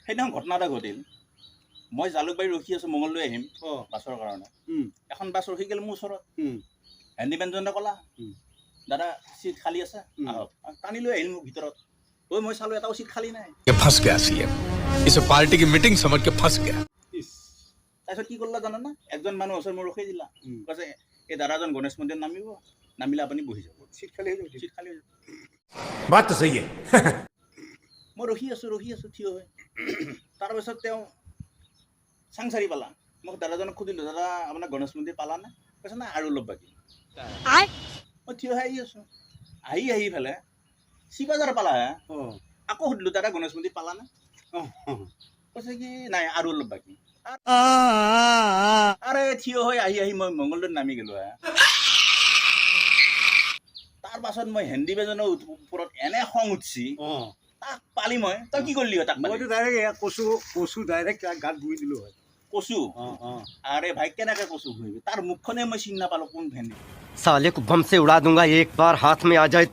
সেইদিনাখন ঘটনা এটা ঘটিল। মই জালুকবাৰী ৰখি আছোঁ, মঙলদৈ আহিম বাছৰ কাৰণে। এখন বাছ ৰখি গ'ল মোৰ ওচৰত। হেণ্ডিমেনজনে ক'লা, "দাদা, চিট খালী আছে, আহক।" টানি লৈ আহিল মোক ভিতৰত। গৈ মই চালোঁ, এটাও চিট খালী নাই। ये फंस गया सीएम, इसे पार्टी की मीटिंग समझ के फंस गया। ইছ। তাৰপিছত কি কৰিলা জানানা? এজন মানুহ ওচৰত মোক ৰখাই দিলা। কৈছে, "এই দাদাজন গণেশ মন্দিৰত নামিব, নামিলে আপুনি বহি যাব।" চিট খালী হৈ যাব। চিট খালী হৈ যাব। बात तो सही है। মই ৰখি আছোঁ, ৰখি আছোঁ থিয় হৈ। তাৰপিছত তেওঁ চাংচাৰি পালা। মোক দাদাজনক সুধিলোঁ, "দাদা, আপোনাক গণেশ মন্দিৰ পালানে?" কৈছে, "নাই, আৰু অলপ বাকী।" মই থিয় হৈ আহি আছোঁ। আহি আহি পেলাই চিপাঝাৰ পালাহে। আকৌ সুধিলোঁ, "দাদা, গণেশ মন্দিৰ পালানে?" কৈছে কি, "নাই, আৰু অলপ বাকী।" আৰে, থিয় হৈ আহি আহি মই মংগলদৈত নামি গ'লো হে। তাৰ পাছত মই হেণ্ডিমেনজনৰ ওপৰত এনে খং উঠছি। তাক পালি মই, তই কি কৰিলি হয় তাক পালি? মইতো ডাইৰেক্ট এয়া কচু কচু ডাইৰেক্ট তাক গাত গুৰি দিলোঁ হয়। কচু? অঁ। আৰে ভাই, কেনেকে কচু ঘূৰিবি? তাৰ মুখখনে মই চিনি নাপালো, কোন হেণ্ডি। साले को बम से उड़ा दूंगा, एक बार हाथ में आ जाए।